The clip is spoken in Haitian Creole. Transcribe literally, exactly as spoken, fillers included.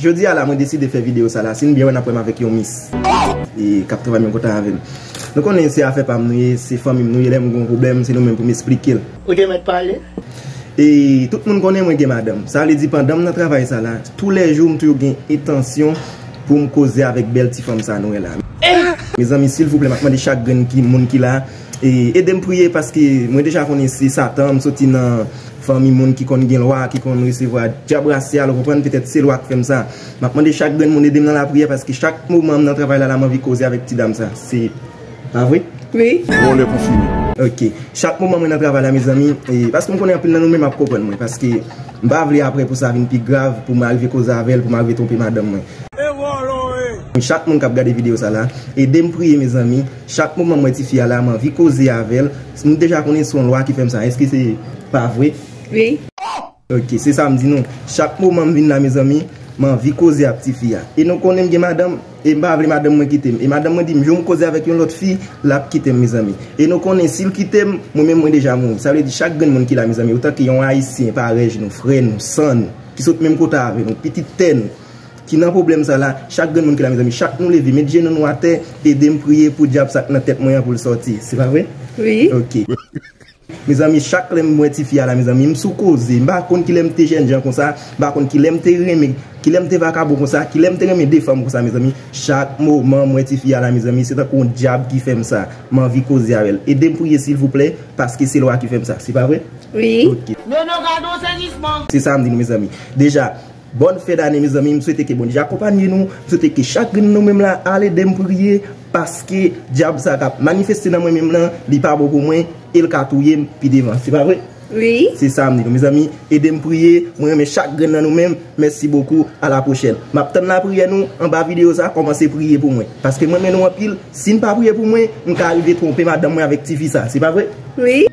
Jodi a la, mwen deside fè videyo sa la. Si n byen wè, n ap wè m avèk yon mis e k ap travay menm kote avè m. Nou konnen se afè pa m nou ye, se fanmi m nou ye, lè m gen yon pwoblèm, se nou menm pou m esplike l. Ou te mèt pale? E tout moun konnen mwen gen madanm. Sa vle di pandan m nan travay sa la, toulèjou m toujou gen entansyon pou m koze avèk bèl ti fanm sa nou wè la. Mezanmi, silvouplè, m ap mande chak grenn ki, moun ki la, e, ede m priye paske mwen deja konnen se Satan, m soti nan fanmi moun ki konn gen lwa, ki konn resevwa dyab rasyal, ou konprann, petèt se lwa k fè m sa. M ap mande chak grenn moun ede m nan lapriyè paske chak moman m nan travay la, la m anvi koze avèk ti dam sa. Se pa vre? Wi. Vòlè konfime. Ok. Chak moman mwen nan travay la, mezanmi, e, paske m konnen anpil nan nou menm ap konprann mwen, paske m pa vle apre pou sa vin pi grav, pou m arive koze avè l, pou m arive twonpe madanm mwen. E vòlò, e. Chak moun k ap gade videyo sa la, ede m priye, mezanmi. Chak moman m wè tifi a la, m anvi koze avè l. M deja konnen se yon lwa ki fè m sa. Èske se pa vre? Wi. Ok, se sa m di nou. Chak moman m vin la, mezanmi, m anvi koze ak tifi a. E nou konnen m gen madanm, e m pa vle madanm mwen kite m. E madanm mwen di m, jou m koze avèk yon lòt fi, l ap kite m, mezanmi. E nou konnen, si l kite m, mwen menm mwen deja mouri. Sa vle di chak grenn moun ki la, mezanmi, otan ke yon Ayisyen parèy nou, frè nou, san nou, ki sot menm kote avè nou, pitit tè nou, ki nan pwoblèm sa la, chak grenn moun ki la, mezanmi, chak nou leve, met jenou nou atè, ede m priye pou dyab sa k nan tèt mwen an pou l sòti. Se pa vre? Wi. Ok. Mezanmi, chak lè m wè tifi a la, mezanmi, m sou koze. M pa konn kilè m te jènjan konsa, m pa konn kilè m te renmen, kilè m te vakabon konsa, kilè m te renmen de fanm konsa, mezanmi. Chak moman m wè tifi a la, mezanmi, se tankou yon dyab ki fè m sa. M anvi koze avè l. Ede m priye, silvouplè, paske se lwa ki fè m sa. Se pa vre? Wi. Ok. Nono, gade yon sezisman. Se sa m di nou, mezanmi. Deja, bòn fè dane, mezanmi. M swete ke Bondye akonpanye nou. M swete ke chak grenn nou menm la, al ede m priye, paske dyab sa k ap manifeste nan mwen menm lan, li pa bon pou mwen, e l ka touye m pi devan. Se pa vre? Wi. Se sa m di nou, mezanmi. Ede m priye. Mwen renmen chak grenn nan nou menm. Mèsi bokou. A la pwochèn. M ap tann lapriyè nou anba videyo sa. Kòmanse priye pou mwen. Paske m renmen nou anpil. Si n pa priye pou mwen, m ka rive twonpe madanm mwen avèk tifi sa. Se pa vre? Wi.